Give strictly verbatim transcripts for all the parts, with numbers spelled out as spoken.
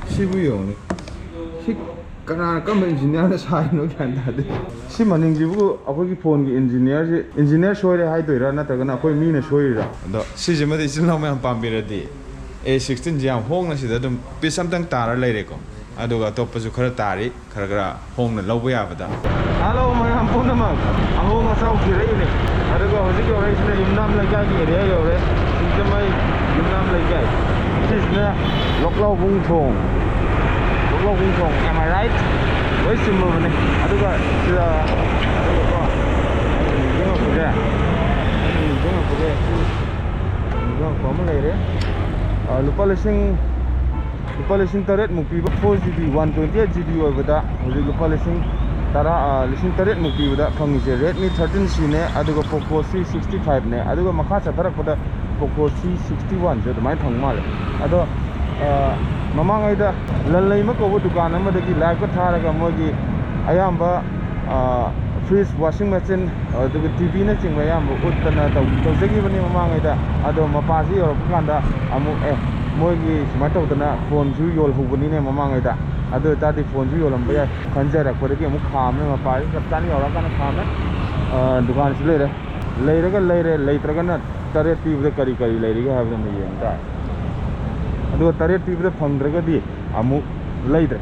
ꯁꯤꯕꯨ ꯌꯦꯡꯉꯨꯅꯦ, ꯁꯤ ꯀꯅꯥꯅ, ꯀꯔꯝꯕ ꯏꯟꯖꯤꯅꯤꯌꯥꯔꯅ ꯁꯥꯏꯅꯣ ꯒ꯭ꯌꯥꯟ ꯇꯥꯗꯦ꯫ ꯁꯤ ꯃꯅꯤꯡꯁꯤꯕꯨ ꯑꯩꯈꯣꯏꯒꯤ ꯐꯣꯟꯒꯤ ꯏꯟꯖꯤꯅꯤꯌꯥꯔꯁꯦ, ꯏꯟꯖꯤꯅꯤꯌꯥꯔ ꯁꯣꯏꯔꯦ ꯍꯥꯏꯗꯣꯏꯔꯥ, ꯅꯠꯇ꯭ꯔꯒꯅ ꯑꯩꯈꯣꯏ ꯃꯤꯅ ꯁꯣꯏꯔꯤꯔꯥ? ꯑꯗꯣ ꯁꯤꯁꯤꯃꯗꯤ ꯏꯆꯤꯜ ꯏꯅꯥꯎ ꯃꯌꯥꯝ ꯄꯥꯝꯕꯤꯔꯗꯤ, ꯑꯦ ꯁꯤꯛꯁꯇꯤꯟꯁꯦ ꯌꯥꯝ ꯍꯣꯡꯅ ꯁꯤꯗ ꯑꯗꯨꯝ ꯄꯤꯁ ꯑꯝꯇꯪ ꯇꯥꯔ ꯂꯩꯔꯦꯀꯣ, ꯑꯗꯨꯒ ꯑꯇꯣꯞꯄꯁꯨ ꯈꯔ ꯇꯥꯔꯤ, ꯈꯔ ꯈꯔ ꯍꯣꯡꯅ ꯂꯧꯕ ꯌꯥꯕꯗ꯫ ꯍꯜꯂꯣ ꯃꯌꯥꯝ ꯄꯨꯝꯅꯃꯛ, ꯑꯍꯣꯡ ꯑꯆꯥꯎ ꯊꯤꯔꯛꯏꯅꯦ꯫ ꯑꯗꯨꯒ ꯍꯧꯖꯤꯛ ꯌꯧꯔꯛꯏꯁꯤꯅ ꯌꯨꯝꯅꯥꯝ ꯂꯩꯀꯥꯏꯒꯤ ꯑꯦꯔꯤꯌꯥ ꯌꯧꯔꯦ, ꯁꯤꯡꯖꯃꯩ ꯌꯨꯝꯅꯥꯝ ꯂꯩꯀꯥꯏ꯫ ꯁꯤꯁꯤꯅ ꯂꯣꯛꯂꯥꯎꯕꯨꯡ ꯊꯣꯡ, ꯂꯣꯛꯂꯥꯎꯕꯨꯡ ꯊꯣꯡ, am I right? ꯂꯣꯏ ꯆꯨꯝꯃꯕꯅꯦ꯫ ꯑꯗꯨꯒ ꯁꯤꯗ, ꯑꯗꯨꯒꯀꯣ, ꯑꯩꯅ ꯅꯤꯡꯁꯤꯡꯉꯛꯄꯁꯦ, ꯑꯩꯅ ꯅꯤꯡꯁꯤꯡꯉꯛꯄꯁꯦ, ꯅꯤꯡꯁꯤꯡꯉꯛꯄ ꯑꯃ ꯂꯩꯔꯦ꯫ ꯑ, ꯂꯨꯄꯥ ꯂꯤꯁꯤꯡ ꯂꯨꯄꯥ ꯂꯤꯁꯤꯡ ꯇꯔꯦꯠꯃꯨꯛ ꯄꯤꯕ four G B, one twenty eight G B ꯑꯣꯏꯕꯗ ꯍꯧꯖꯤꯛ ꯂꯨꯄꯥ ꯂꯤꯁꯤꯡ ꯇꯔꯥ, ꯑ, ꯂꯤꯁꯤꯡ ꯇꯔꯦꯠꯃꯨꯛ ꯄꯤꯕꯗ ꯐꯪꯉꯤꯁꯦ Redmi thirteen C ꯅꯦ, ꯑꯗꯨꯒ Poco C sixty five ꯅꯦ, ꯑꯗꯨꯒ ꯃꯈꯥ ꯆꯠꯊꯔꯛꯄꯗ Poco C sixty one ꯁꯨ ꯑꯗꯨꯃꯥꯏꯅ ꯐꯪꯕ ꯃꯥꯜꯂꯦ꯫ ꯑꯗꯣ, ꯑ, ꯃꯃꯥꯡꯉꯩꯗ ꯂꯟꯂꯩꯃ ꯀꯧꯕ ꯗꯨꯀꯥꯟ ꯑꯃꯗꯒꯤ ꯂꯥꯏꯞꯀ ꯊꯥꯔꯒ ꯃꯣꯏꯒꯤ ꯑꯌꯥꯝꯕ, ꯑ, ꯐ꯭ꯔꯤꯖ, ꯋꯥꯁꯤꯡ ꯃꯦꯆꯤꯟ, ꯑꯗꯨꯒ ꯇꯤ ꯚꯤꯅꯆꯤꯡꯕ ꯑꯌꯥꯝꯕ ꯎꯠꯇꯅ ꯇꯧ-, ꯇꯧꯖꯈꯤꯕꯅꯤ ꯃꯃꯥꯡꯉꯩꯗ꯫ ꯑꯗꯣ ꯃꯄꯥꯁꯤ ꯌꯧꯔꯛꯄ ꯀꯥꯟꯗ ꯑꯃꯨꯛ, "ꯑꯦ, ꯃꯣꯏꯒꯤ ꯁꯨꯃꯥꯏꯅ ꯇꯧꯗꯅ ꯐꯣꯟꯁꯨ ꯌꯣꯜꯍꯧꯕꯅꯤꯅꯦ ꯃꯃꯥꯡꯉꯩꯗ, ꯑꯗꯨ ꯑꯣꯏꯇꯥꯔꯗꯤ ꯐꯣꯟꯁꯨ ꯌꯣꯜꯂꯝꯕ ꯌꯥꯏ" ꯈꯟꯖꯔꯛꯄꯗꯒꯤ ꯑꯃꯨꯛ ꯈꯥꯝꯃꯦ꯫ ꯃꯄꯥꯁꯤ ꯆꯞ ꯆꯥꯅ ꯌꯧꯔꯛꯑꯀꯥꯟꯗ ꯈꯥꯝꯃꯦ꯫ ꯑ, ꯗꯨꯀꯥꯟꯁꯤ ꯂꯩꯔꯦ, ꯂꯩꯔꯒ ꯂꯩꯔꯦ, ꯂꯩꯇ꯭ꯔꯒꯅ ꯇꯔꯦꯠ ꯄꯤꯕꯗ ꯀꯔꯤ ꯀꯔꯤ ꯂꯩꯔꯤꯒꯦ ꯍꯥꯏꯕꯗꯨ ꯑꯃꯨꯛ ꯌꯦꯡ ꯇꯥꯔꯦ꯫ ꯑꯗꯨꯒ ꯇꯔꯦꯠ ꯄꯤꯕꯗ ꯐꯪꯗ꯭ꯔꯒꯗꯤ ꯑꯃꯨꯛ ꯂꯩꯗ꯭ꯔꯦ꯫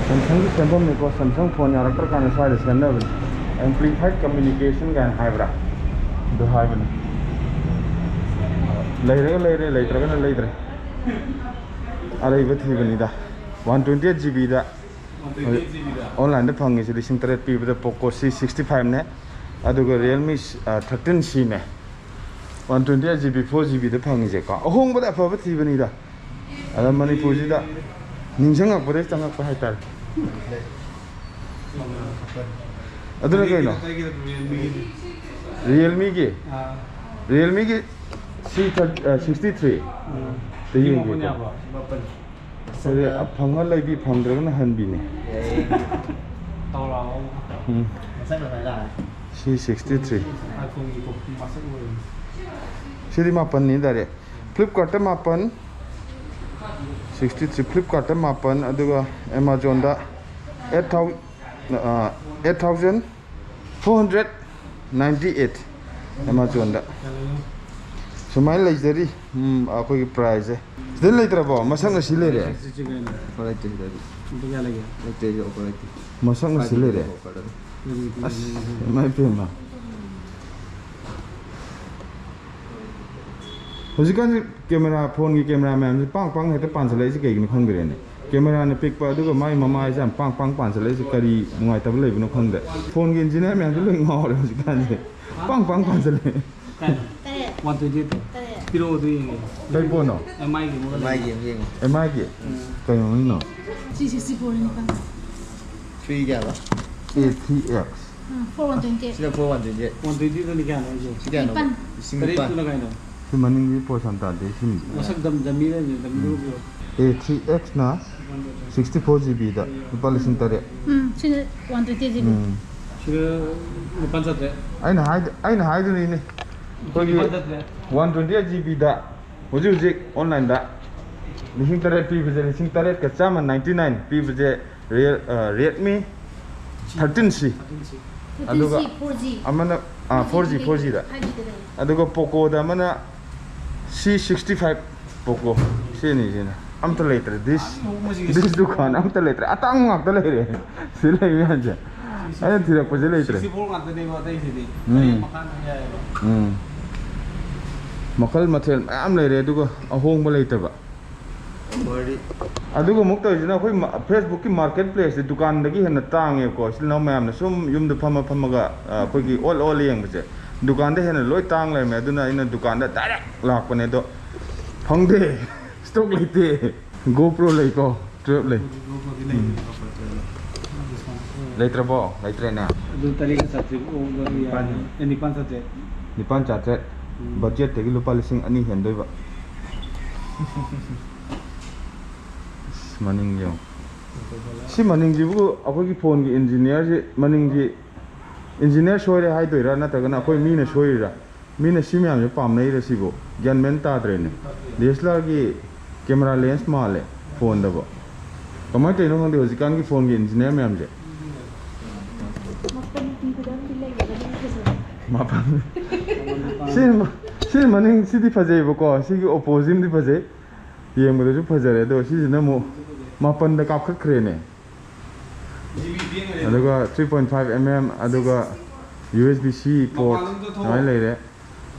ꯁꯦꯝꯁꯪꯒꯤ ꯁꯦꯝꯐꯝꯅꯤꯀꯣ, ꯁꯦꯝꯁꯪ ꯐꯣꯟ ꯌꯥꯔꯛꯇ꯭ꯔꯀꯥꯟꯗ ꯁ꯭ꯋꯥꯏꯗ ꯁꯦꯝꯅꯕꯅꯤ꯫ Amplified communication ꯀꯥꯏꯅ ꯍꯥꯏꯕ꯭ꯔꯥ? ꯑꯗꯨ ꯍꯥꯏꯕꯅꯤ꯫ ꯂꯩꯔꯒ ꯂꯩꯔꯦ, ꯂꯩꯇ꯭ꯔꯒꯅ ꯂꯩꯗ꯭ꯔꯦ꯫ ꯑꯔꯩꯕ ꯊꯤꯕꯅꯤꯗ꯫ ꯋꯥꯟ ꯇ꯭ꯋꯦꯟꯇꯤ ꯑꯩꯠ ꯖꯤ ꯕꯤꯗ ꯑꯣꯟꯂꯥꯏꯟꯗ ꯐꯪꯉꯤꯁꯦ ꯂꯤꯁꯤꯡ ꯇꯔꯦꯠ ꯄꯤꯕꯗ Poco C sixty five ꯅꯦ, ꯑꯗꯨꯒ Realme, ꯑ, thirteen C ꯅꯦ꯫ One twenty eight G B, four G ꯕꯤꯗ ꯐꯪꯉꯤꯁꯦꯀꯣ꯫ ꯑꯍꯣꯡꯕꯗ ꯑꯐꯕ ꯊꯤꯕꯅꯤꯗ꯫ ꯑꯗ ꯃꯅꯤꯄꯨꯔꯁꯤꯗ ꯅꯤꯡꯁꯤꯡꯉꯛꯄꯗꯒꯤ ꯆꯪꯉꯛꯄ ꯍꯥꯏꯇꯥꯔꯦ꯫ ꯑꯗꯨꯅ ꯀꯩꯅꯣ? ꯔꯤꯌꯦꯜꯃꯤꯒꯤ? ꯑꯥ꯫ ꯔꯤꯌꯦꯜꯃꯤꯒꯤ C thirty, ꯑ, sixty three꯫ ꯎꯝ꯫ ꯇ ꯌꯦꯡꯒꯦꯀꯣ꯫ ꯃꯥꯄꯟ ꯌꯥꯕ꯭ꯔꯣ? ꯃꯥꯄꯟ꯫ ꯑꯗꯨꯗꯤ ꯐꯪꯉ ꯂꯩꯕꯤ, ꯐꯪꯗ꯭ꯔꯒꯅ ꯍꯟꯕꯤꯅꯦ꯫ ꯇꯧꯔꯛꯑꯣ꯫ ꯎꯝ꯫ ꯃꯁꯛ ꯀꯃꯥꯏꯅ ꯂꯥꯛꯑꯦ? C sixty three꯫ iPhone ꯒꯤ ꯀꯣꯄꯤ ꯃꯁꯛ ꯑꯣꯏꯔꯝꯃꯤ꯫ ꯁꯤꯗꯤ ꯃꯥꯄꯟꯅꯤ ꯗꯥꯏꯔꯦꯛ꯫ Flipkart-ꯇ ꯃꯥꯄꯟ, sixty three, Flipkart-ꯇ ꯃꯥꯄꯟ, ꯑꯗꯨꯒ Amazon-ꯗ eight thousand, eight thousand four hundred ninety eight, Amazon-ꯗ ꯁꯨꯃꯥꯏꯅ ꯂꯩꯖꯔꯤ꯫ ꯎꯝ, ꯑꯩꯈꯣꯏꯒꯤ price-ꯁꯦ ꯁꯤꯗ ꯂꯩꯇ꯭ꯔꯕꯣ? ꯃꯁꯛꯅ ꯁꯤ ꯂꯩꯔꯦ꯫ ꯂꯩꯇꯦ ꯁꯤꯗꯗꯤ꯫ ꯂꯨꯄꯥ ꯀꯌꯥ ꯂꯩꯒꯦ? ꯂꯩꯇꯦ, ꯑꯩꯁꯨ offer ꯂꯩꯇꯦ꯫ ꯃꯁꯛꯅ ꯁꯤ ꯂꯩꯔꯦ꯫ Offer ꯂꯩꯇꯦ꯫ ꯑꯁ, ꯏꯃꯥ ꯏꯄꯦꯝꯃ꯫ ꯍꯧꯖꯤꯛꯀꯥꯟꯁꯤ camera, phone-ꯒꯤ camera ꯃꯌꯥꯝꯁꯤ ꯄꯥꯡ ꯄꯥꯡ ꯍꯦꯛꯇ ꯄꯥꯟꯁꯤꯜꯂꯛꯏꯁꯦ ꯀꯩꯒꯤꯅꯣ ꯈꯪꯗ꯭ꯔꯦꯅꯦ꯫ Camera-ꯅ ꯄꯤꯛꯄ, ꯑꯗꯨꯒ ꯃꯥꯏ ꯃꯃꯥꯏꯁꯦ ꯌꯥꯝ ꯄꯥꯡ ꯄꯥꯡ ꯄꯥꯟꯁꯤꯜꯂꯛꯏꯁꯦ ꯀꯔꯤ ꯅꯨꯡꯉꯥꯏꯇꯕ ꯂꯩꯕꯅꯣ ꯈꯪꯗ꯭ꯔꯦ꯫ Phone-ꯒꯤ engineer ꯃꯌꯥꯝꯁꯨ ꯂꯣꯏ ꯉꯥꯎꯔꯦ ꯍꯧꯖꯤꯛꯀꯥꯟꯁꯦ꯫ ꯄꯥꯡ ꯄꯥꯡ ꯄꯥꯟꯁꯤꯜꯂꯛꯑꯦ꯫ ꯀꯥꯏꯅꯣ? ꯇꯔꯦꯠ꯫ One twenty-eight ꯇꯣ꯫ ꯇꯔꯦꯠ꯫ ꯄꯤꯔꯛꯑꯣ, ꯑꯗꯨ ꯌꯦꯡꯒꯦ꯫ ꯀꯩ phone-ꯅꯣ? M I-ꯒꯤ ꯑꯃꯒ ꯂꯩ꯫ M I-ꯒꯤ ꯑꯃ ꯌꯦꯡꯉꯣ꯫ M I-ꯒꯤ? ꯎꯝ꯫ ꯀꯩ ꯃꯃꯤꯡꯅꯣ? Three sixty four-ꯅꯤ ꯈꯪꯗꯦ꯫ Three ꯀꯌꯥꯕ? A three X꯫ Um, four one twenty-eight꯫ ꯁꯤꯅ four one twenty-eight꯫ One twenty-ꯗꯨꯅ ꯀꯌꯥꯅꯣ ꯍꯥꯏꯁꯦ? ꯁꯤ ꯀꯌꯥꯅꯣ? ꯅꯤꯄꯥꯟ꯫ ꯂꯤꯁꯤꯡ ꯅꯤꯄꯥꯟ꯫ ꯇꯔꯦꯠꯇꯨꯅ ꯀꯥꯏꯅꯣ? ꯁꯤ ꯃꯅꯤꯡꯒꯤ portion ꯇꯥꯗꯦ, ꯁꯤꯅꯤ꯫ ꯃꯁꯛ ꯗꯝ-, dummy ꯂꯩꯕꯅꯦ, dummy-ꯗꯨ ꯎꯕꯤꯌꯣ꯫ A three X-ꯅ sixty four G B-ꯗ ꯂꯨꯄꯥ ꯂꯤꯁꯤꯡ ꯇꯔꯦꯠ꯫ ꯎꯝ, ꯁꯤꯅ one twenty G B꯫ ꯎꯝ꯫ ꯁꯤꯗ ꯅꯤꯄꯥꯟ ꯆꯥꯇ꯭ꯔꯦꯠ꯫ ꯑꯩꯅ ꯍꯥꯏꯗ-, ꯑꯩꯅ ꯍꯥꯏꯗꯨꯅꯤꯅꯦ꯫ ꯑꯩꯈꯣꯏꯒꯤ ꯅꯤꯄꯥꯟ ꯆꯥꯇ꯭ꯔꯦꯠ꯫ One twenty-eight G B-ꯗ ꯍꯧꯖꯤꯛ ꯍꯧꯖꯤꯛ online-ꯗ ꯂꯤꯁꯤꯡ ꯇꯔꯦꯠ ꯄꯤꯕꯁꯦ, ꯂꯤꯁꯤꯡ ꯇꯔꯦꯠꯀ ꯆꯥꯝꯃ ninety nine ꯄꯤꯕꯁꯦ, Real-, ꯑ, Redmi thirteen C꯫ Thirteen C꯫ ꯑꯗꯨꯒ thirteen C four G꯫ ꯑꯃꯅ, ꯑ, four G, four G-ꯗ꯫ Five G-ꯗ ꯂꯩ꯫ ꯑꯗꯨꯒ Poco-ꯗ ꯑꯃꯅ C sixty five Poco꯫ ꯁꯤꯅꯤꯁꯤꯅ ꯑꯝꯇ ꯂꯩꯇ꯭ꯔꯦ꯫ This, ꯑꯍꯣꯡꯕꯁꯤꯒ this ꯗꯨꯀꯥꯟ ꯑꯝꯇ ꯂꯩꯇ꯭ꯔꯦ꯫ ꯑꯇꯥꯡꯕ ꯉꯥꯛꯇ ꯂꯩꯔꯦ꯫ ꯁꯤ ꯂꯩ ꯃꯌꯥꯝꯁꯦ꯫ ꯑꯩꯅ ꯊꯤꯔꯛꯄꯁꯦ ꯂꯩꯇ꯭ꯔꯦ꯫ Sixty four ꯉꯥꯛꯇꯅꯦꯕ ꯑꯇꯩꯁꯤꯗꯤ꯫ ꯎꯝ꯫ ꯇꯔꯦꯠ ꯃꯈꯥꯗ ꯌꯥꯏꯑꯕ꯫ ꯎꯝ꯫ ꯃꯈꯜ ꯃꯊꯦꯜ ꯃꯌꯥꯝ ꯂꯩꯔꯦ, ꯑꯗꯨꯒ ꯑꯍꯣꯡꯕ ꯂꯩꯇꯕ꯫ ꯑꯗꯨꯒ ꯑꯃꯨꯛ ꯇꯧꯔꯤꯁꯤꯅ ꯑꯩꯈꯣꯏ ꯃ-, Facebook-ꯀꯤ market place-ꯁꯦ ꯗꯨꯀꯥꯟꯗꯒꯤ ꯍꯦꯟꯅ ꯇꯥꯡꯉꯦꯕꯀꯣ꯫ ꯏꯆꯤꯜ ꯏꯅꯥꯎ ꯃꯌꯥꯝꯅ ꯁꯨꯝ ꯌꯨꯝꯗ ꯐꯝꯃ ꯐꯝꯃꯒ, ꯑ, ꯑꯩꯈꯣꯏꯒꯤ ꯑꯣꯜ ꯑꯣꯜ ꯌꯦꯡꯕꯁꯦ, ꯗꯨꯀꯥꯟꯗ ꯍꯦꯟꯅ ꯂꯣꯏ ꯇꯥꯡ ꯂꯩꯔꯝꯃꯦ꯫ ꯑꯗꯨꯅ ꯑꯩꯅ ꯗꯨꯀꯥꯟꯗ direct ꯂꯥꯛꯄꯅꯦ, ꯑꯗꯣ ꯐꯪꯗꯦ꯫ Stock ꯂꯩꯇꯦ꯫ GoPro ꯂꯩꯀꯣ, twelve ꯂꯩ꯫ GoPro-ꯗꯤ ꯂꯩꯇꯦ꯫ ꯎꯝ꯫ ꯂꯩꯇ꯭ꯔꯕꯣ? ꯂꯩꯇ꯭ꯔꯦꯅꯦ꯫ ꯑꯗꯨ ꯇꯔꯦꯠꯀ ꯆꯥꯇ꯭ꯔꯦꯠ ꯑꯣꯛꯄ ꯌꯥꯅꯤ꯫ ꯅꯤꯄꯥꯟ꯫ ꯑꯦ, ꯅꯤꯄꯥꯟ ꯆꯥꯇ꯭ꯔꯦꯠ꯫ ꯅꯤꯄꯥꯟ ꯆꯥꯇ꯭ꯔꯦꯠ꯫ ꯎꯝ꯫ Budget-ꯇꯒꯤ ꯂꯨꯄꯥ ꯂꯤꯁꯤꯡ ꯑꯅꯤ ꯍꯦꯟꯗꯣꯏꯕ꯫ ꯑꯁ, ꯃꯅꯤꯡ ꯌꯦꯡꯉꯣ꯫ ꯁꯤ ꯃꯅꯤꯡꯁꯤꯕꯨ ꯑꯩꯈꯣꯏꯒꯤ phone-ꯒꯤ engineer-ꯁꯤ, ꯃꯅꯤꯡꯒꯤ engineer ꯁꯣꯏꯔꯦ ꯍꯥꯏꯗꯣꯏꯔꯥ, ꯅꯠꯇ꯭ꯔꯒꯅ ꯑꯩꯈꯣꯏ ꯃꯤꯅ ꯁꯣꯏꯔꯤꯔꯥ? ꯃꯤꯅ ꯁꯤ ꯃꯌꯥꯝꯁꯦ ꯄꯥꯝꯅꯩꯔ ꯁꯤꯕꯨ? ꯒ꯭ꯌꯥꯟ ꯃꯦꯟ ꯇꯥꯗ꯭ꯔꯦꯅꯦ꯫ ꯗꯤ ꯑꯦꯁ ꯑꯦꯜ ꯑꯥꯔꯒꯤ ꯀꯦꯃꯦꯔꯥ ꯂꯦꯟꯁ ꯃꯥꯜꯂꯦ ꯐꯣꯟꯗꯕꯨ꯫ ꯀꯃꯥꯏꯅ ꯇꯧꯔꯤꯅꯣ ꯈꯪꯗꯦ ꯍꯧꯖꯤꯛꯀꯥꯟꯒꯤ ꯐꯣꯟꯒꯤ ꯏꯟꯖꯤꯅꯤꯌꯥꯔ ꯃꯌꯥꯝꯁꯦ꯫ ꯃꯥꯄꯟ꯫ ꯁꯤ, ꯁꯤ ꯃꯅꯤꯡ ꯁꯤꯗꯤ ꯐꯖꯩꯕꯀꯣ, ꯁꯤꯒꯤ ꯑꯣꯄꯣꯖꯤꯠꯗꯤ ꯐꯖꯩ, ꯌꯦꯡꯕꯗꯁꯨ ꯐꯖꯔꯦ꯫ ꯑꯗꯣ ꯁꯤꯁꯤꯅ ꯑꯃꯨꯛ ꯃꯥꯄꯟꯗ ꯀꯥꯞꯈꯠꯈ꯭ꯔꯦꯅꯦ꯫ ꯑꯗꯨꯒ three point five mm, ꯑꯗꯨꯒ U S B C port ꯑꯗꯨꯃꯥꯏꯅ ꯂꯩꯔꯦ꯫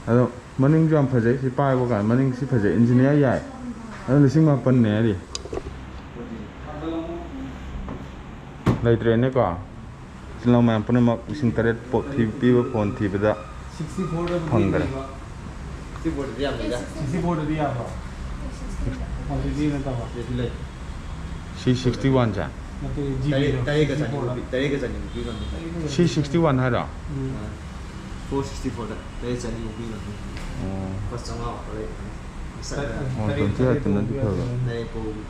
ꯑꯗꯣ ꯃꯅꯤꯡꯁꯨ ꯌꯥꯝ ꯐꯖꯩ꯫ ꯁꯤ ꯄꯥꯏꯕ ꯀꯥꯟꯗ ꯃꯅꯤꯡ ꯁꯤ ꯐꯖꯩ, ꯏꯟꯖꯤꯅꯤꯌꯥꯔ ꯌꯥꯏ꯫ ꯑꯗꯣ ꯂꯤꯁꯤꯡ ꯃꯥꯄꯟꯅꯦ ꯍꯥꯏꯔꯤ꯫ ꯂꯩꯇ꯭ꯔꯦꯅꯦꯀꯣ꯫ ꯏꯆꯤꯜ ꯏꯅꯥꯎ ꯃꯌꯥꯝ ꯄꯨꯝꯅꯃꯛ ꯂꯤꯁꯤꯡ ꯇꯔꯦꯠ ꯄꯣ-, ꯊꯤ-, ꯄꯤꯕ ꯐꯣꯟ ꯊꯤꯕꯗ ꯁꯤꯛꯁꯇꯤ ꯐꯣꯔꯗꯕꯨꯗꯤ ꯐꯪꯗ꯭ꯔꯦ꯫ ꯂꯩꯕ꯫ ꯁꯤꯛꯁꯇꯤ ꯐꯣꯔꯗꯗꯤ ꯌꯥꯝ ꯂꯩꯗ꯫ ꯁꯤꯛꯁꯇꯤ ꯐꯣꯔꯗꯗꯤ ꯌꯥꯕ꯭ꯔꯣ? ꯋꯥꯟ ꯇ꯭ꯋꯦꯟꯇꯤ ꯅꯠꯇꯕ? ꯁꯤꯗꯤ ꯂꯩ꯫ ꯁꯤ ꯁꯤꯛꯁꯇꯤ ꯋꯥꯟꯁꯦ? ꯅꯠꯇꯦ, ꯖꯤ ꯕꯤꯗꯣ, ꯇꯔꯦꯠ, ꯇꯔꯦꯠꯀ ꯁꯤꯛꯁꯇꯤ ꯐꯣꯔꯗ꯫ ꯆꯅꯤꯃꯨꯛ ꯄꯤ, ꯇꯔꯦꯠꯀ ꯆꯅꯤꯃꯨꯛ ꯄꯤ ꯉꯝꯅꯤ꯫ ꯁꯤ ꯁꯤꯛꯁꯇꯤ ꯋꯥꯟ ꯍꯥꯏꯔꯣ? ꯎꯝ꯫ ꯑꯥ, ꯐꯣꯔ ꯁꯤꯛꯁꯇꯤ ꯐꯣꯔꯗ ꯇꯔꯦꯠ ꯆꯅꯤꯃꯨꯛ ꯄꯤ ꯉꯝꯅꯤ꯫ ꯑꯣ꯫ ꯂꯨꯄꯥ ꯆꯥꯝꯃꯉꯥ ꯋꯥꯠꯄ ꯂꯩꯕꯅꯤ꯫ ꯃꯁꯛ ꯇꯔꯦꯠ, ꯌꯥꯝ꯫ ꯑꯣ, ꯇꯔꯦꯠ, ꯇ꯭ꯋꯦꯟꯇꯤ ꯑꯩꯠꯇꯨꯅꯗꯤ ꯇꯔꯦꯠ ꯐꯕ꯫ ꯇꯔꯦꯠ ꯐꯥꯎꯕꯗ꯫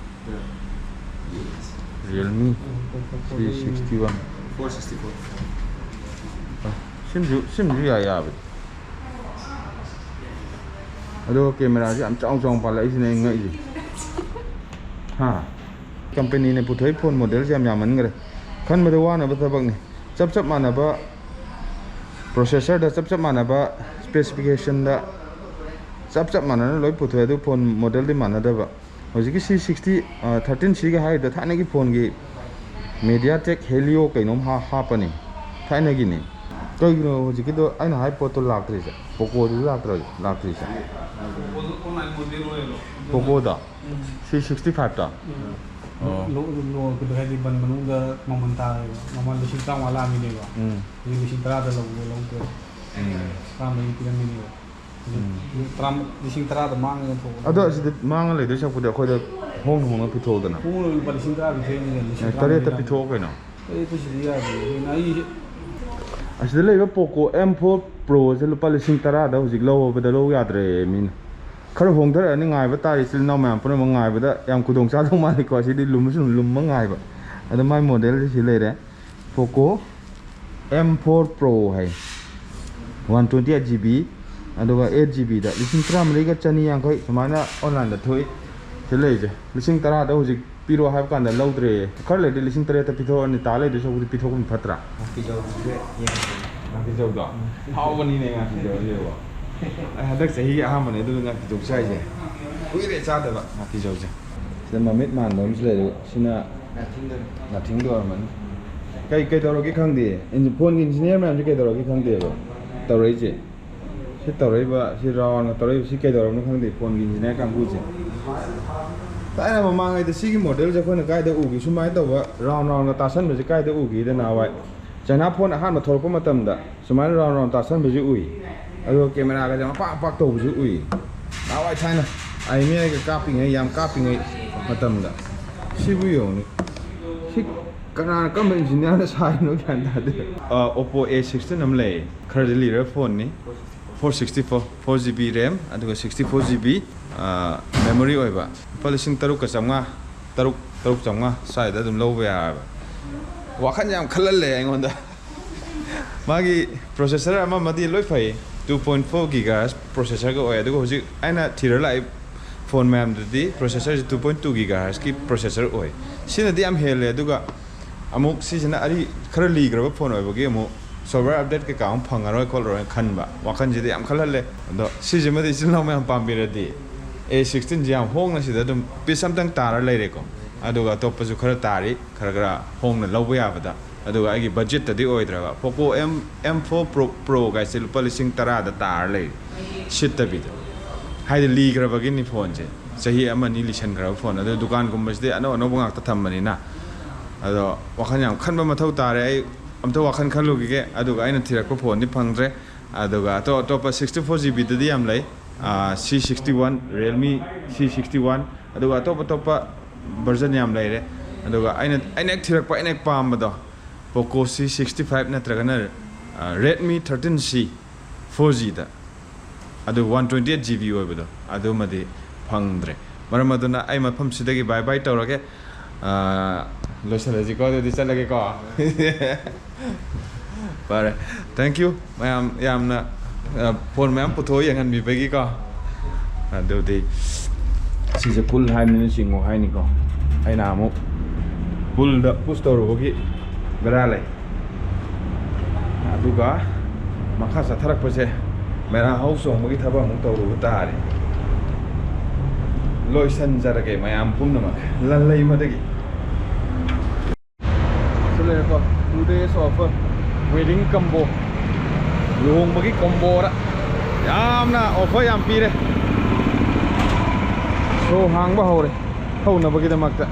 Realme um, four sixty one. Three sixty one. Four sixty four. ꯁꯤꯝꯁꯨ, ꯁꯤꯝꯁꯨ ꯌꯥꯏ, ꯌꯥꯕꯗꯤ꯫ ꯑꯗꯣ ꯀꯦꯃꯦꯔꯥꯁꯦ ꯌꯥꯝ ꯆꯥꯎ ꯆꯥꯎꯅ ꯄꯥꯜꯂꯛꯏꯁꯤꯅꯦ ꯑꯩ ꯉꯛꯏꯁꯦ꯫ ꯍꯥ? ꯀꯝꯄꯦꯅꯤꯅ ꯄꯨꯊꯣꯛꯏ ꯐꯣꯟ ꯃꯣꯗꯦꯜꯁꯦ ꯌꯥꯝ ꯌꯥꯝꯃꯟꯈ꯭ꯔꯦ꯫ ꯈꯟꯕꯗ ꯋꯥꯅꯕ ꯊꯕꯛꯅꯤ꯫ ꯆꯞ ꯆꯞ ꯃꯥꯟꯅꯕ ꯄ꯭ꯔꯣꯁꯦꯁꯔꯗ ꯆꯞ ꯆꯞ ꯃꯥꯟꯅꯕ ꯁ꯭ꯄꯦꯁꯤꯐꯤꯀꯦꯁꯟꯗ ꯆꯞ ꯆꯞ ꯃꯥꯟꯅꯅ ꯂꯣꯏ ꯄꯨꯊꯣꯛꯑꯦ, ꯑꯗꯨ ꯐꯣꯟ ꯃꯣꯗꯦꯜꯗꯤ ꯃꯥꯟꯅꯗꯕ꯫ ꯍꯧꯖꯤꯛꯀꯤ ꯁꯤ ꯁꯤꯛꯁꯇꯤ, ꯑ, ꯊꯥꯔꯇꯤꯟ ꯁꯤꯒ ꯍꯥꯏꯔꯤꯗꯣ ꯊꯥꯏꯅꯒꯤ ꯐꯣꯟꯒꯤ ꯃꯦꯗꯤꯌꯥꯇꯦꯛ ꯍꯦꯂꯤꯑꯣ ꯀꯩꯅꯣꯝ ꯍꯥ-, ꯍꯥꯞꯄꯅꯤ꯫ ꯊꯥꯏꯅꯒꯤꯅꯤ꯫ ꯀꯩꯒꯤꯅꯣ ꯍꯧꯖꯤꯛꯀꯤꯗꯣ ꯑꯩꯅ ꯍꯥꯏ ꯄꯣꯠꯇꯣ ꯂꯥꯛꯇ꯭ꯔꯤꯁꯦ? ꯄꯣꯀꯣꯗꯨꯁꯨ ꯂꯥꯛꯇ꯭ꯔꯣ? ꯂꯥꯛꯇ꯭ꯔꯤꯁꯦ? ꯄꯣꯀꯣꯗꯣ ꯑꯣꯟꯂꯥꯏꯟ ꯃꯣꯗꯦꯜ ꯑꯣꯏꯌꯦꯕ꯫ ꯄꯣꯀꯣꯗꯣ? ꯎꯝ꯫ ꯁꯤ ꯁꯤꯛꯁꯇꯤ ꯐꯥꯏꯚꯇꯣ? ꯎꯝ꯫ ꯑꯣ꯫ ꯂꯣ-, ꯂꯣ-, ꯀꯩꯅꯣ ꯍꯥꯏꯗꯤ ꯕꯟ ꯃꯅꯨꯡꯗ ꯃꯃꯜ ꯇꯥꯔꯦꯕ꯫ ꯃꯃꯜ ꯂꯤꯁꯤꯡ ꯇꯔꯥꯃꯉꯥ ꯂꯥꯛꯑꯝꯃꯤꯅꯦꯕ꯫ ꯎꯝ꯫ ꯍꯧꯖꯤꯛ ꯂꯤꯁꯤꯡ ꯇꯔꯥꯗ ꯂꯧꯕꯗꯣ ꯂꯧꯗ꯭ꯔꯦ꯫ ꯎꯝ꯫ ꯇꯔꯥꯃꯔꯤ ꯄꯤꯔꯝꯃꯤꯅꯦꯕ꯫ ꯎꯝ꯫ ꯇꯔꯥ-, ꯂꯤꯁꯤꯡ ꯇꯔꯥꯗ ꯃꯥꯡꯉꯒ ꯊꯣꯛꯑꯣ꯫ ꯑꯗꯣ ꯑꯁꯤꯗ ꯃꯥꯡꯉ ꯂꯩꯗꯣꯏ ꯁꯔꯨꯛꯄꯨꯗꯤ ꯑꯩꯈꯣꯏꯗ ꯍꯣꯡꯅ ꯍꯣꯡꯅ ꯄꯤꯊꯣꯛꯎꯗꯅ꯫ ꯍꯣꯡꯅ ꯂꯨꯄꯥ ꯂꯤꯁꯤꯡ ꯇꯔꯥ ꯄꯤꯊꯣꯛꯏꯅꯦ, ꯂꯤꯁꯤꯡ ꯑꯦ, ꯇꯔꯥꯃꯔꯤ ꯇꯔꯦꯠꯇ ꯂꯥꯛꯑꯦ꯫ ꯄꯤꯊꯣꯛꯑꯣ ꯀꯩꯅꯣ꯫ ꯇꯔꯦꯠꯇ ꯁꯤꯗꯤ ꯌꯥꯗꯦ꯫ ꯑꯗꯨꯅ ꯑꯩ ꯑꯁꯤꯗ ꯂꯩꯕ ꯄꯣꯀꯣ ꯑꯦꯝ ꯐꯣꯔ ꯄ꯭ꯔꯣꯁꯦ ꯂꯨꯄꯥ ꯂꯤꯁꯤꯡ ꯇꯔꯥꯗ ꯍꯧꯖꯤꯛ ꯂꯧꯑꯣꯕꯗ ꯂꯧ ꯌꯥꯗ꯭ꯔꯦ ꯃꯤꯅ꯫ ꯈꯔ ꯍꯣꯡꯊꯔꯛꯑꯅꯤ, ꯉꯥꯏꯕ ꯇꯥꯔꯦ꯫ ꯏꯆꯤꯜ ꯏꯅꯥꯎ ꯃꯌꯥꯝ ꯄꯨꯝꯅꯃꯛ ꯉꯥꯏꯕꯗ ꯌꯥꯝ ꯈꯨꯗꯣꯡ ꯆꯥꯗꯧ ꯃꯥꯜꯂꯤꯀꯣ꯫ ꯁꯤꯗꯤ ꯂꯨꯝꯕꯁꯨ ꯑꯗꯨꯝ ꯂꯨꯝꯕ ꯉꯥꯏꯕ꯫ ꯑꯗꯣ ꯃꯥꯏ ꯃꯣꯗꯦꯜꯁꯦ ꯁꯤ ꯂꯩꯔꯦ꯫ ꯄꯣꯀꯣ ꯑꯦꯝ ꯐꯣꯔ ꯄ꯭ꯔꯣ ꯍꯥꯏ꯫ One twenty eight G B, ꯑꯗꯨꯒ ꯑꯩꯠ ꯖꯤ ꯕꯤꯗ ꯂꯤꯁꯤꯡ ꯇꯔꯥꯃꯔꯤꯒ ꯆꯅꯤ ꯌꯥꯡꯈꯩ ꯁꯨꯃꯥꯏꯅ ꯑꯣꯟꯂꯥꯏꯟꯗ ꯊꯣꯛꯏ꯫ ꯁꯤ ꯂꯩꯔꯤꯁꯦ ꯂꯤꯁꯤꯡ ꯇꯔꯥꯗ ꯍꯧꯖꯤꯛ ꯄꯤꯔꯣ ꯍꯥꯏꯕ ꯀꯥꯟꯗ ꯂꯧꯗ꯭ꯔꯦ꯫ ꯈꯔ ꯂꯩꯔꯗꯤ ꯂꯤꯁꯤꯡ ꯇꯔꯦꯠꯇ ꯄꯤꯊꯣꯛꯑꯅꯤ꯫ ꯇꯥ ꯂꯩꯗꯣꯏ ꯁꯔꯨꯛꯄꯨꯗꯤ ꯄꯤꯊꯣꯛꯄꯅ ꯐꯠꯇ꯭ꯔꯥ? ꯉꯥꯀꯤꯖꯧꯁꯦ ꯌꯦꯡꯉꯁꯦ꯫ ꯉꯥꯀꯤꯖꯧꯗꯣ? ꯍꯥꯎꯕꯅꯤꯅꯦ ꯉꯥꯀꯤꯖꯧꯁꯦꯕꯣ꯫ ꯑꯩ ꯍꯟꯗꯛ ꯆꯍꯤꯒꯤ ꯑꯍꯥꯟꯕꯅꯦ ꯑꯗꯨꯒ ꯉꯥꯀꯤꯖꯧ ꯆꯥꯏꯁꯦ꯫ ꯀꯨꯏꯔꯦ ꯆꯥꯗꯕ ꯉꯥꯀꯤꯖꯧꯁꯦ꯫ ꯁꯤꯗ ꯃꯃꯤꯠ ꯃꯥꯟꯕ ꯑꯃꯁꯨ ꯂꯩꯔꯦ꯫ ꯁꯤꯅ ꯅꯥꯊꯤꯡꯗꯣ꯫ ꯅꯥꯊꯤꯡꯗꯣ ꯑꯣꯏꯔꯝꯃꯅꯤ꯫ ꯀꯩ, ꯀꯩꯗꯧꯔꯒꯦ ꯈꯪꯗꯦ꯫ ꯏꯟꯖꯤ-, ꯐꯣꯟꯒꯤ ꯏꯟꯖꯤꯅꯤꯌꯥꯔ ꯃꯌꯥꯝꯁꯦ ꯀꯩꯗꯧꯔꯒꯦ ꯈꯪꯗꯦꯕ ꯇꯧꯔꯛꯏꯁꯦ꯫ ꯁꯤ ꯇꯧꯔꯛꯏꯕ, ꯁꯤ ꯔꯥꯎꯟꯒ ꯇꯧꯔꯛꯏꯕ, ꯁꯤ ꯀꯩꯗꯧꯔꯕꯅꯣ ꯈꯪꯗꯦ ꯐꯣꯟꯒꯤ ꯏꯟꯖꯤꯅꯤꯌꯥꯔ ꯀꯥꯡꯕꯨꯁꯦ꯫ ꯊꯥꯏꯅ ꯃꯃꯥꯡꯉꯩꯗ ꯁꯤꯒꯤ ꯃꯣꯗꯦꯜꯁꯦ ꯑꯩꯈꯣꯏꯅ ꯀꯥꯏꯗ ꯎꯒꯦ? ꯁꯨꯃꯥꯏꯅ ꯇꯧꯕ ꯔꯥꯎꯟ ꯔꯥꯎꯟꯒ ꯇꯥꯁꯟꯕꯁꯦ ꯀꯥꯏꯗ ꯎꯒꯦꯗ ꯅꯍꯥꯟꯋꯥꯏ ꯆꯥꯏꯅꯥ ꯐꯣꯟ ꯑꯍꯥꯟꯕ ꯊꯣꯛꯂꯛꯄ ꯃꯇꯝꯗ ꯁꯨꯃꯥꯏꯅ ꯔꯥꯎꯟ ꯔꯥꯎꯟ ꯇꯥꯁꯟꯕꯁꯨ ꯎꯏ꯫ ꯑꯗꯨꯒ ꯀꯦꯃꯦꯔꯥꯒꯁꯦ ꯃꯄꯥꯛ ꯃꯄꯥꯛ ꯇꯧꯕꯁꯨ ꯎꯏ꯫ ꯅꯍꯥꯟꯋꯥꯏ ꯊꯥꯏꯅ ꯑꯥꯏ ꯑꯦꯝ ꯑꯥꯏꯒ ꯀꯥꯞꯄꯤꯉꯩ, ꯌꯥꯝ ꯀꯥꯞꯄꯤꯉꯩ ꯃꯇꯝꯗ꯫ ꯁꯤꯕꯨ ꯌꯦꯡꯉꯨꯅꯦ꯫ ꯁꯤ ꯀꯅꯥꯅ, ꯀꯔꯝꯕ ꯏꯟꯖꯤꯅꯤꯌꯥꯔꯅ ꯁꯥꯏꯅꯣ ꯒ꯭ꯌꯥꯟ ꯇꯥꯗꯦ꯫ ꯑ, Oppo ꯑꯦ ꯁꯤꯛꯁꯇꯤꯟ ꯑꯃ ꯂꯩ꯫ ꯈꯔꯗꯤ ꯂꯤꯔꯕ ꯐꯣꯟꯅꯤ꯫ Four sixty four, four G B RAM, ꯑꯗꯨꯒ ꯁꯤꯛꯁꯇꯤ ꯐꯣꯔ ꯖꯤ ꯕꯤ, ꯑ, ꯃꯦꯃꯣꯔꯤ ꯑꯣꯏꯕ꯫ ꯂꯨꯄꯥ ꯂꯤꯁꯤꯡ ꯇꯔꯨꯛꯀ ꯆꯥꯝꯃꯉꯥ, ꯇꯔꯨꯛ, ꯇꯔꯨꯛ ꯆꯥꯝꯃꯉꯥ ꯁ꯭ꯋꯥꯏꯗ ꯑꯗꯨꯝ ꯂꯧꯕ ꯌꯥꯔꯕ꯫ ꯋꯥꯈꯜ ꯌꯥꯝ ꯈꯜꯍꯜꯂꯦ ꯑꯩꯉꯣꯟꯗ꯫ ꯃꯥꯒꯤ ꯄ꯭ꯔꯣꯁꯦꯁꯔ ꯑꯃ ꯑꯃꯗꯤ ꯂꯣꯏ ꯐꯩ, two point four gigahertz ꯄ꯭ꯔꯣꯁꯦꯁꯔꯒ ꯑꯣꯏ꯫ ꯑꯗꯨꯒ ꯍꯧꯖꯤꯛ ꯑꯩꯅ ꯊꯤꯔ ꯂꯥꯛꯏ ꯐꯣꯟ ꯃꯌꯥꯝꯗꯨꯗꯤ ꯄ꯭ꯔꯣꯁꯦꯁꯔꯁꯤ two point two gigahertzꯀꯤ ꯄ꯭ꯔꯣꯁꯦꯁꯔ ꯑꯣꯏ꯫ ꯁꯤꯅꯗꯤ ꯌꯥꯝ ꯍꯦꯜꯂꯦ꯫ ꯑꯗꯨꯒ ꯑꯃꯨꯛ ꯁꯤꯁꯤꯅ ꯑꯔꯤ-, ꯈꯔ ꯂꯤꯈ꯭ꯔꯕ ꯐꯣꯟ ꯑꯣꯏꯕꯒꯤ ꯑꯃꯨꯛ ꯁꯣꯐꯋꯦꯌꯔ ꯑꯞꯗꯦꯠ ꯀꯩꯀꯥ ꯑꯃꯨꯛ ꯐꯪꯉꯔꯣꯏ ꯈꯣꯠꯂꯔꯣꯏꯅ ꯈꯟꯕ ꯋꯥꯈꯜꯁꯤꯗꯤ ꯌꯥꯝ ꯈꯜꯍꯜꯂꯦ꯫ ꯑꯗꯣ ꯁꯤꯁꯤꯃꯗꯤ ꯏꯆꯤꯜ ꯏꯅꯥꯎ ꯃꯌꯥꯝ ꯄꯥꯝꯕꯤꯔꯗꯤ, ꯑꯦ ꯁꯤꯛꯁꯇꯤꯟꯁꯤ ꯌꯥꯝ ꯍꯣꯡꯅ ꯁꯤꯗ ꯑꯗꯨꯝ ꯄꯤꯁ ꯑꯝꯇꯪ ꯇꯥꯔ ꯂꯩꯔꯦꯀꯣ꯫ ꯑꯗꯨꯒ ꯑꯇꯣꯞꯄꯁꯨ ꯈꯔ ꯇꯥꯔꯤ, ꯈꯔ ꯈꯔ ꯍꯣꯡꯅ ꯂꯧꯕ ꯌꯥꯕꯗ꯫ ꯑꯗꯨꯒ ꯑꯩꯒꯤ ꯕꯖꯦꯠꯇꯗꯤ ꯑꯣꯏꯗ꯭ꯔꯕ Poco M, M four Pro, Pro ꯒꯥꯏꯁꯦ ꯂꯨꯄꯥ ꯂꯤꯁꯤꯡ ꯇꯔꯥꯗ ꯇꯥꯔ ꯂꯩꯔꯤ, ꯁꯤꯠꯇꯕꯤꯗ꯫ ꯍꯥꯏꯗꯤ ꯂꯤꯈ꯭ꯔꯕꯒꯤꯅꯤ ꯐꯣꯟꯁꯦ, ꯆꯍꯤ ꯑꯃ ꯑꯅꯤ ꯂꯤꯁꯟꯈ꯭ꯔꯕ ꯐꯣꯟ꯫ ꯑꯗꯣ ꯗꯨꯀꯥꯟꯒꯨꯝꯕꯁꯤꯗꯤ ꯑꯅꯧ ꯑꯅꯧꯕ ꯉꯥꯛꯇ ꯊꯝꯕꯅꯤꯅ꯫ ꯑꯗꯣ ꯋꯥꯈꯜ ꯌꯥꯝ ꯈꯟꯕ ꯃꯊꯧ ꯇꯥꯔꯦ꯫ ꯑꯩ ꯑꯝꯇ ꯋꯥꯈꯜ ꯈꯜꯂꯨꯈꯤꯒꯦ꯫ ꯑꯗꯨꯒ ꯑꯩꯅ ꯊꯤꯔꯛꯄ ꯐꯣꯟꯗꯤ ꯐꯪꯗ꯭ꯔꯦ꯫ ꯑꯗꯨꯒ ꯑꯇꯣꯞ ꯑꯇꯣꯞꯄ sixty four GB ꯗꯗꯤ ꯌꯥꯝ ꯂꯩ꯫ ꯑꯥ, C sixty one, Realme C sixty one, ꯑꯗꯨꯒ ꯑꯇꯣꯞ ꯑꯇꯣꯞꯄ version ꯌꯥꯝ ꯂꯩꯔꯦ꯫ ꯑꯗꯨꯒ ꯑꯩꯅ, ꯑꯩꯅ ꯍꯦꯛ ꯊꯤꯔꯛꯄ, ꯑꯩꯅ ꯍꯦꯛ ꯄꯥꯝꯕꯗꯣ, Poco C sixty five ꯅꯠꯇ꯭ꯔꯒꯅ, ꯑꯥ, Redmi thirteen C four G ꯗ, ꯑꯗꯨ one twenty eight GB ꯑꯣꯏꯕꯗꯣ, ꯑꯗꯨꯃꯗꯤ ꯐꯪꯗ꯭ꯔꯦ꯫ ꯃꯔꯝ ꯑꯗꯨꯅ ꯑꯩ ꯃꯐꯝꯁꯤꯗꯒꯤ bye bye ꯇꯧꯔꯒꯦ꯫ ꯑꯥ, ꯂꯣꯏꯁꯤꯜꯂꯁꯤꯀꯣ, ꯑꯗꯨꯗꯤ ꯆꯠꯂꯒꯦꯀꯣ꯫ ꯐꯔꯦ, thank you ꯃꯌꯥꯝ, ꯌꯥꯝꯅ ꯐꯣꯟ ꯃꯌꯥꯝ ꯄꯨꯊꯣꯛꯑ ꯌꯦꯡꯍꯟꯕꯤꯕꯒꯤꯀꯣ꯫ ꯑꯗꯨꯗꯤ ꯁꯤꯁꯦ ꯄꯨꯜ ꯍꯥꯏꯕꯅꯤꯅ ꯆꯤꯡꯉꯣ ꯍꯥꯏꯅꯤꯀꯣ꯫ ꯑꯩꯅ ꯑꯃꯨꯛ ꯄꯨꯜꯗ ꯄꯨꯁ ꯇꯧꯔꯨꯕꯒꯤ ꯕꯦꯔꯥ ꯂꯩ꯫ ꯑꯗꯨꯒ ꯃꯈꯥ ꯆꯠꯊꯔꯛꯄꯁꯦ ꯃꯦꯔꯥ ꯍꯧ ꯆꯣꯡꯕꯒꯤ ꯊꯕꯛ ꯑꯃꯨꯛ ꯇꯧꯔꯨꯕ ꯇꯥꯔꯦ꯫ ꯂꯣꯏꯁꯟꯖꯔꯒꯦ ꯃꯌꯥꯝ ꯄꯨꯝꯅꯃꯛ ꯂꯟꯂꯩꯃꯗꯒꯤ꯫ ꯁꯤ ꯂꯩꯔꯦꯀꯣ, two days offer, wedding combo, ꯂꯨꯍꯣꯡꯕꯒꯤ combo ꯔ ꯌꯥꯝꯅ offer ꯌꯥꯝ ꯄꯤꯔꯦ꯫ ꯁꯣ ꯍꯥꯡꯕ ꯍꯧꯔꯦ ꯍꯧꯅꯕꯒꯤꯗꯃꯛꯇ꯫